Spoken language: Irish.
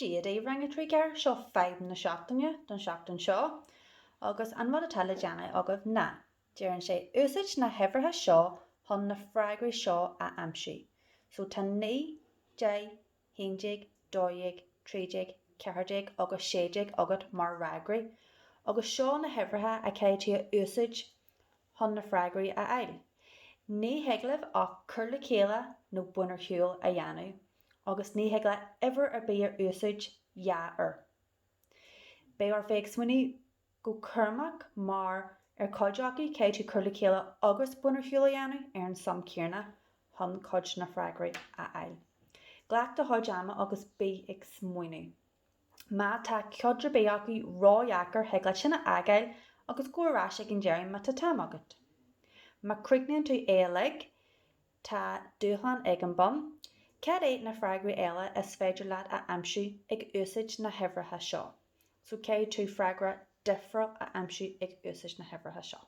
Dia daoibh Rang 3 4, seo fadhb na seachtaine don seachtain seo agus an rud atá le déanamh agaibh ná, deireann sé, úsáid na huimhreacha seo chun na freagraí seo a aimsiú. So tá 9, 10, 11, 12, 13, 14 agus 16 agat mar fhreagraí agus seo na huimhreacha a caithfidh tú a úsáid chun na freagraí a fháil. Ní thig libh ach cur le chéile nó bain ar shiúl a dhéanamh agus ní thig leat uimhir ar bith a úsáid dhá uair. Beidh ort bheith ag smaoineamh go cúramach mar ar chuid acu caithfidh tú cur le chéile agus bain ar shiúl a dhéanamh ar an suim céanna chun cuid na freagraí a fháil. Glac do chuid ama agus bí ag smaoineamh. Má tá ceann ar bith acu ródheacair thig leat sin a fhágáil agus gabh ar ais ag an deireadh má tá t-am agat. Má chríochnaíonn tú é uilig, Tá dúshlán ag an bun. Cad é na freagraí eile is féidir leat a aimsiú ag úsáid na huimhreacha seo? So caithfidh tú freagra difriúil a aimsiú ag úsáid na huimhreacha seo.